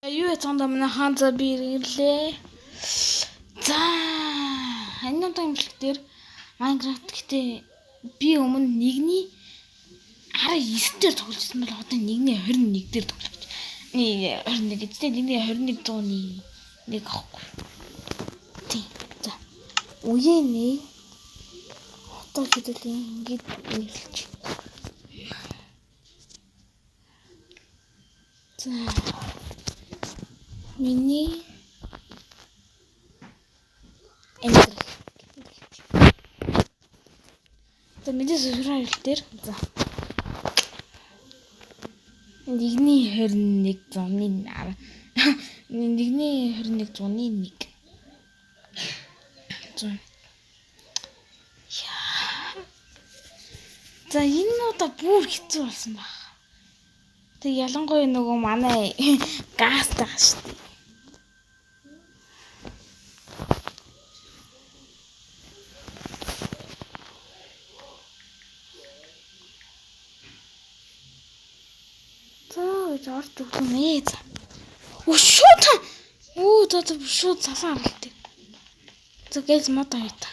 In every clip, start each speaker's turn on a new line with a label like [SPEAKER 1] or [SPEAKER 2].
[SPEAKER 1] Юу яцгаанда манай хаан за би ирлээ. За энэ удаагийн имжлэг дээр Minecraft гэтээ би өмнө нэгний 19 дээр тоглож байсан бол одоо нэгний 21 дээр тоглож. Нэг 21 гэж тийм нэгний 21 101 аахгүй. Тийм. За. Үеэ нэ. Одоо хэдүүл ингэж нэрлэж. За. Миний амьдрал. За мэдээ survival дээр за. Нэгний 21 зуны 10. Нэгний 21 зуны 1. Зун. Яа. За энэ удаа бүр хэцүү болсон баг. Тэг ялангуяа нөгөө манай газ байгаа шүү дээ. За гэж орж өглөө нэ. За. Өө шууд. Өө за за шууд цасан харалт. За гэлз мод авъя та.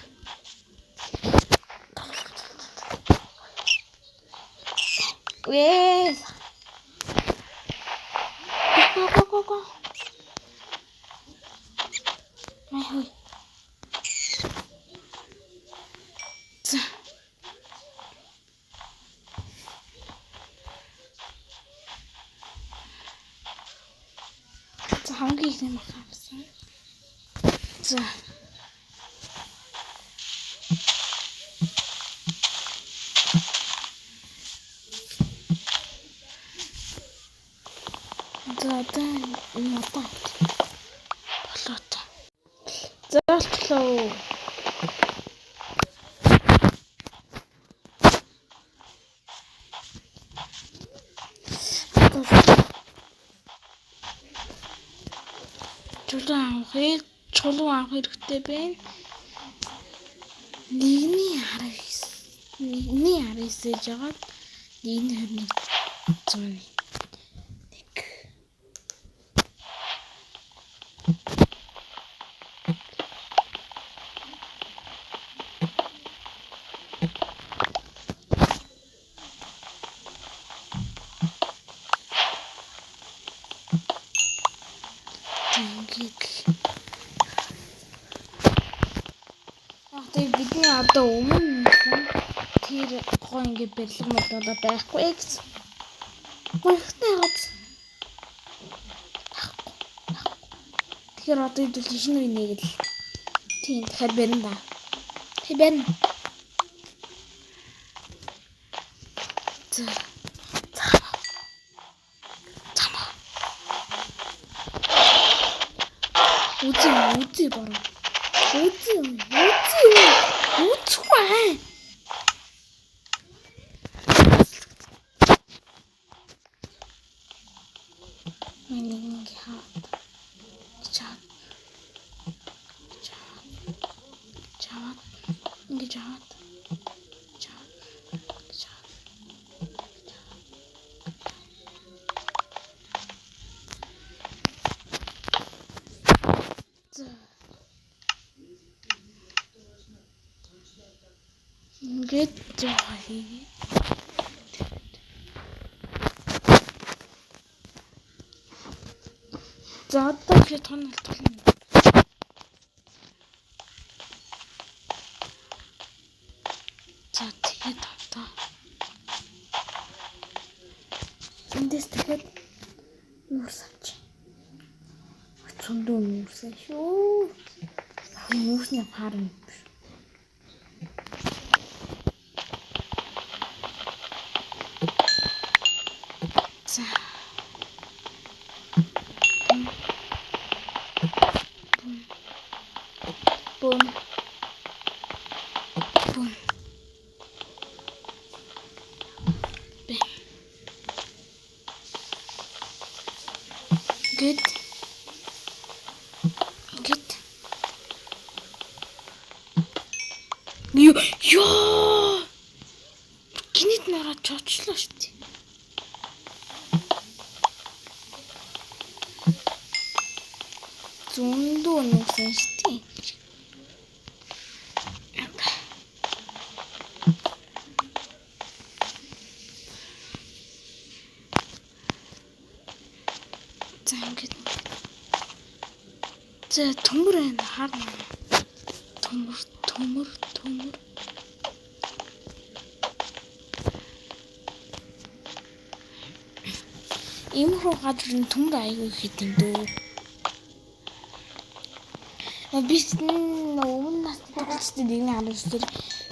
[SPEAKER 1] Вэ. Го го го го. Май хүй. За. За хамгийн ихний мах авсан. За. За одоо энэ одоо болоо та. За болтлоо. Чулуу авах, чулуу авах хэрэгтэй байна. Нэгний 19, нэгний 19 гэж жагаад нэгний 21 зууны нэг. Ингээд л. Яг тэгээ бидний одоо өмнө нэгэн тэр гоо ингээд барилга мод байхгүй гэсэн. Гойхтой яагаад байхгүй. Тэгэхээр одоо хэдүүл шинэ үе нэг л. Тийм дахиад барина да. Тэг барина. За. За. Үзээ үзээ бороо. Үзээ үзээ үзгүй. Миний нэг хаад. Чаад. Чаад. Чаад. Ингэж аваад. Чаад. Чаад. За. Ингээд жоо хийгээ. За одоо ихэд тон алдуулна. За тэгээд одоо эндээс дахиад нүүрс авч. Цөндөө нүүрсэн шүү. Нүүрсний фарм биш. За. Бум. Бум. Бэ. Good. Good. Юу ёо. Гинэт нараа чочлоо шүү дээ. Зөндөө нүгсэн шүү дээ. За ингээд. За төмөр байна харна. Төмөр, төмөр, төмөр. Иймэрхүү газар нь төмөр аягүй их идэв дөө. Би өмнө нас тоглолцсон нэгний 19 дээр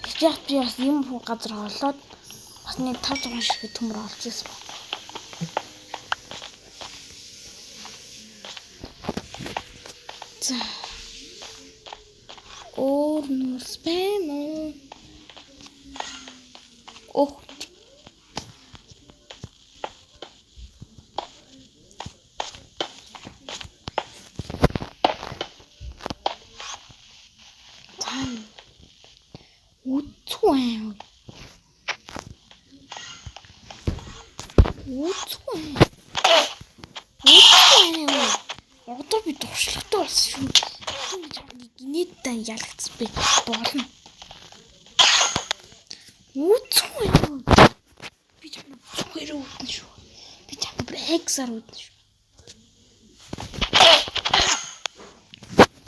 [SPEAKER 1] хичээх би бас иймэрхүү газар олоод бас нэг 5 6 шиг төмөр олж ирсэн. За. Өөр нүрс байна уу? Ох. Үцгүй аа. Үцгүй. Үцгүй аа. Одоо би туршлагатай болсон шүү. Гинэдэн ялагдсан би болно. Үцгүй аа. Би чамд зүгээр үүдэн шүү. Би чамд бүр эксар үүдэн шүү.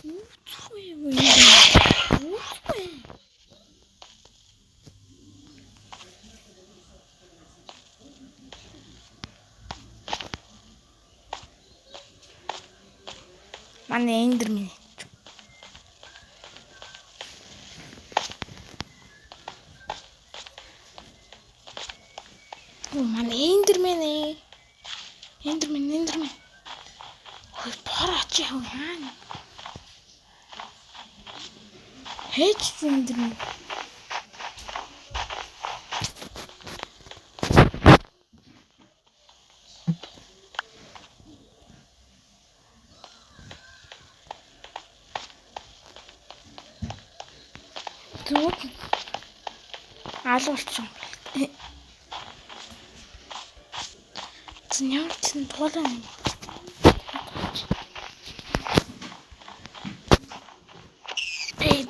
[SPEAKER 1] Үцгүй аа. Үцгүй. Манай эндермен. Оо манай эндермен ээ. Эндермен, эндермен. Хой бор очи яа хаана. Хэж эндермен. Зүгээр алуулчихсан. Зэн ямар ч чин туулаа юм. Эй.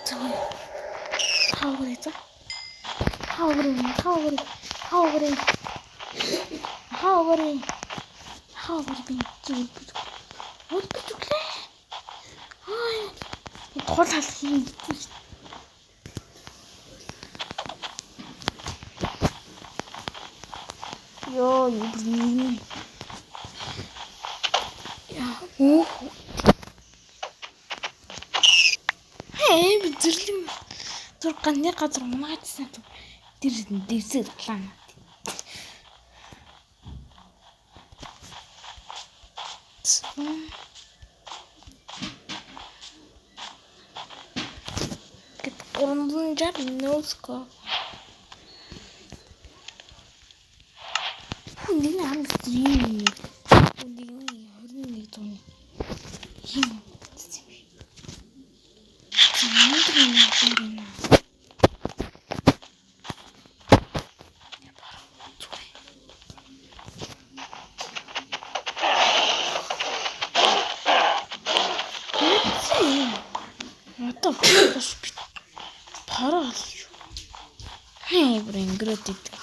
[SPEAKER 1] Зүгээр. Хаагурээ за. Хаагурээ, хаагурээ, хаагурээ. Хаагурээ. Хаагурээ би зүгээр. Үлдэж өглөө. Аа. Тул халах юм. Йоо, юу. Яа, үх. Хэй, би зэрлэг. Зүр ганы газар унагаажсан. Тэр дэвсэг далаа. Гэт 360 no scope. Нэг нь 19 юм. Нэг нь 21 зууны юм гэсэн юм. Өндөр юм юм. Одоо бас би параа л шүү. Хэй бүр өнгөрөөд идэг.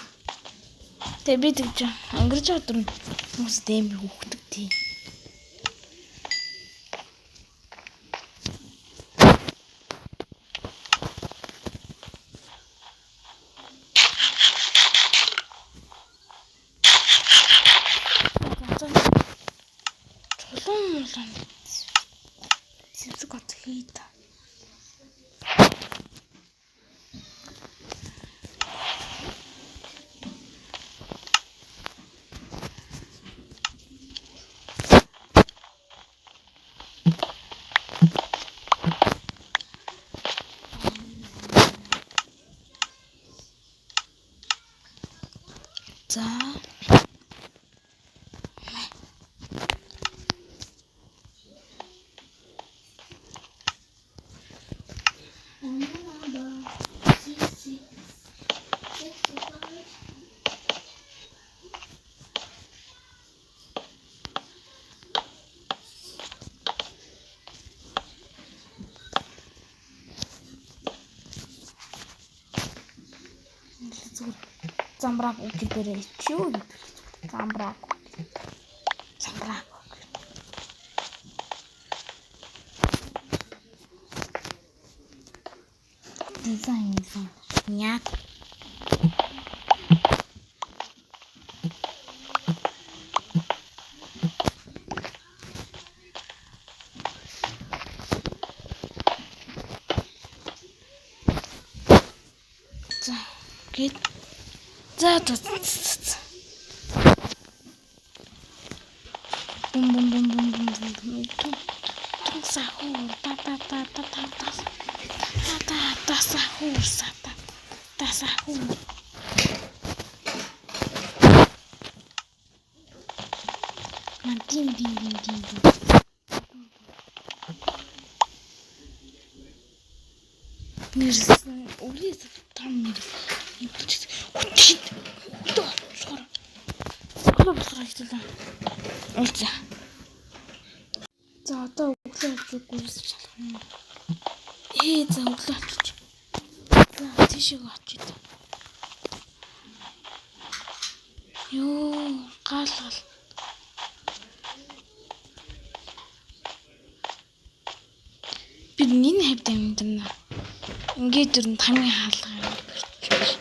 [SPEAKER 1] Тэгээ би тэгж өнгөрч байгаа дөрөв хүмүүс дэм хөөхдөг тий. Чулуун мулан зэвсэг от хий та. За. Замбраг үгэлбэрээ чи юу гэдэг. Замбраг. Замбраг. Дизайн дизайн. Яг. За гээд за за. Бум бум бум бум бум бум бум. Тун сахур та та та та та та та та та сахур са та та сахур. Ман дин дин дин дин дин. Нэрсэн өглөө том нэр юм болчих. Хөтөд хөтө болохоор өглөө болохоор хэвлээ. Уулзаа. За одоо өглөө болж гүрс шалах юм. За өглөө болчих. За тийшээ очие. Йоо, гал гал. Би энэ хавьд амьдарна. Ингээд ер нь тамийн хаалга юм болчих.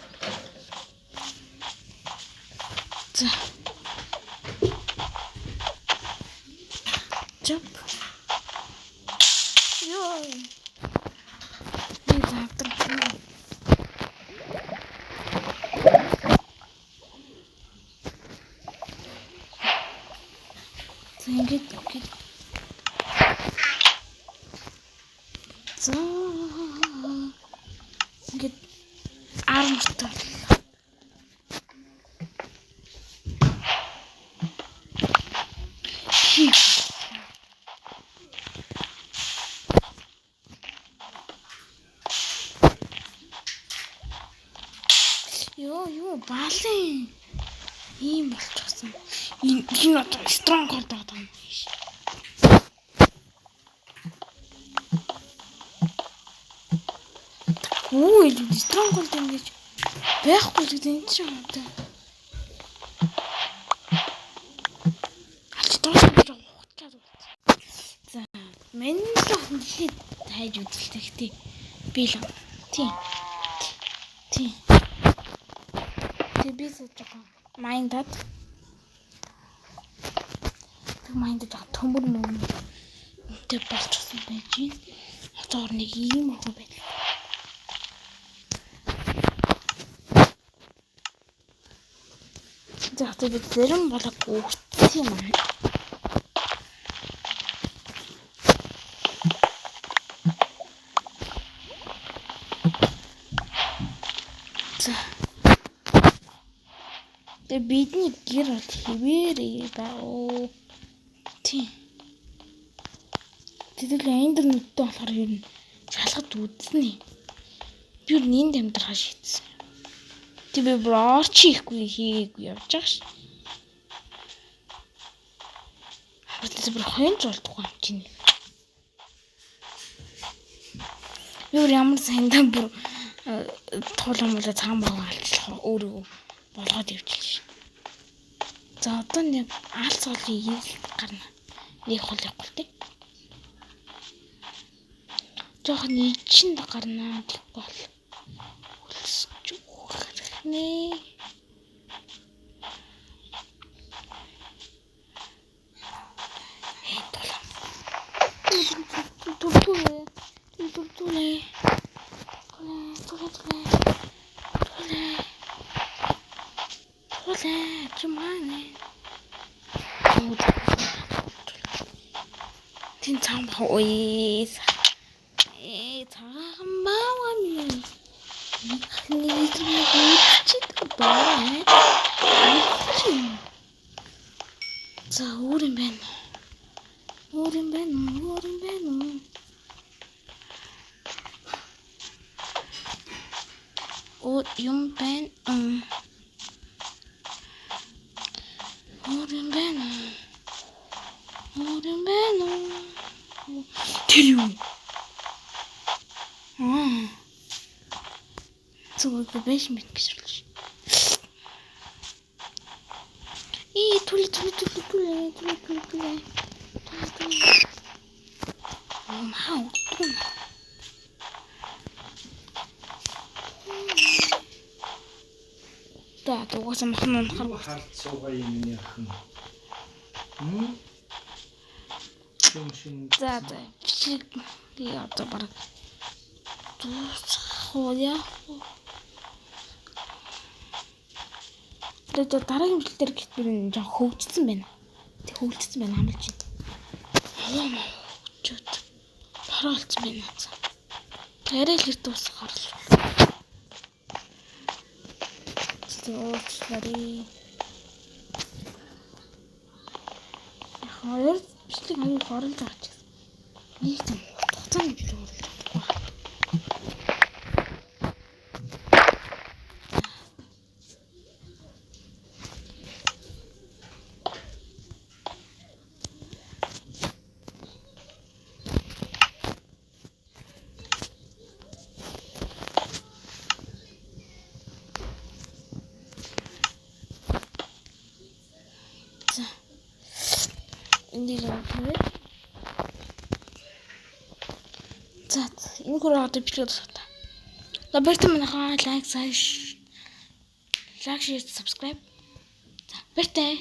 [SPEAKER 1] За. Jump. Йоо. Би завтар. За ингээд ингээд. За. Ингээд армортой боллоо. Хийх. Йоо, юу баалын ийм болчихсон. Энэ одоо strong hold байгаа юм. Үу, илүү strong hold юм гэж байхгүй л гэдэг энэ чинь одоо. Алч доош гэж ухтчаад болсон. За, миний л нэлээд хайж үзэлтэй гэтээ би л тийм. Тийм. Тэг би сууж байгаа. Майндад. Тэг майндад байгаа төмөр мөр тэг болчихсон байж гин. Одоо нэг ийм охин байдал. За одоо би зарим болог өртсөн юм аа. За. Тэгээ бидний гэр бол хэвээрээ байв. Тийм. Тэгвэл энд нүдтэй болохоор ер нь шалгаж үзнэ. Би ер нь энд амьдрахаа шийдсэн. Тэг би бүр орч хийхгүй хийгээгүй явж байгаа ш. Харин бүр хойн золдохгүй юм чинь. Би бүр ямар саяндаа бүр туулан муулаа цагаан баг алчлах өөрөө болгоод явчихлаа ш. За одоо нэг алц хоолын ил гарна. Нэг хол явахгүй тий. Жохон ичинд гарна тэгэхгүй бол өлсөж үхэрхнэ. Э тулам. Түлээ. Түлээ. Түлээ. Түлээ. Түлээ. Түлээ. Чимаанэ. Тин цаан ба ой. Э цагаан баа ми. Нэг нэг баа. За өөр юм байна. Өөр юм байна уу? Өөр юм байна уу? Өөр юм байна. Өөр юм байна уу? Өөр юм байна уу? Тэр юу? Аа. Зүгээр би биш мэт гэж бодлоо. Түлээ түлээ түлээ түлээ түлээ түлээ түлээ. Түлээ түлээ. Маа өгдөг юм. За угаасаа махан унахар
[SPEAKER 2] Юу харж суугаа юм миний охин. Хм? Юм шин.
[SPEAKER 1] За за бичлэг одоо баг дуусгах уу яа. Тэгээд дараагийн бичлэг дээр гít би жоох хөгжсөн байна. Тэг хөгжсөн байна амлж байна. Аваа маа хөгжөөд бороо олцсон байна. Арай л хэр дуусгахаар л. Уучлаарай. Яг хоёр бичлэг аюу оруулж байгаа ч гэсэн. Нэг юм хугацаанд бичлэг оруулж чадахгүй. За. Энийг юм. За энэ хүрээ одоо бичлэг дуусгая. За баяртай манайхаа like, share, subscribe. За баяртай.